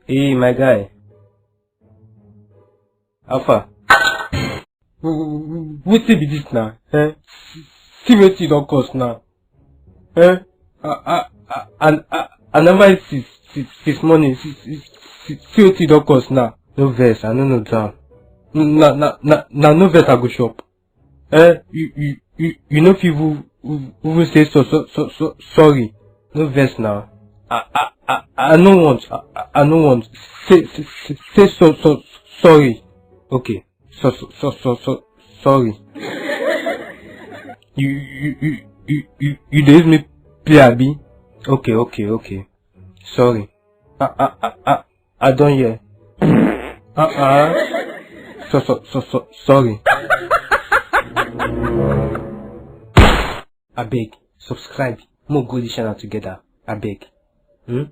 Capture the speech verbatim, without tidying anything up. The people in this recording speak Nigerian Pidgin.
Hey, my guy. How far? Wetin be this now? Eh? See wetin you don cause now. Eh? I, I, I, I, I never eat since, since, since morning. See, see, see, see wetin you don cause now. No vex, I no know drown. Na, na, na, na no vex I go chop. Eh? You, you, you, you no fit even, even say so, so, so, so, sorry. No vex now. I, I, I, I no want. I, I, I no want. Say, say, say, say so, so, sorry. Okay. So, so, so, so, so, sorry. You, you, you, you, you, you dey use me play, abi? Okay, okay, okay. Sorry. I, I, I, I, I don hear. Uh-uh. So, so, so, so, sorry. Abeg, subscribe. Make we go this channel together. Abeg. Hmm?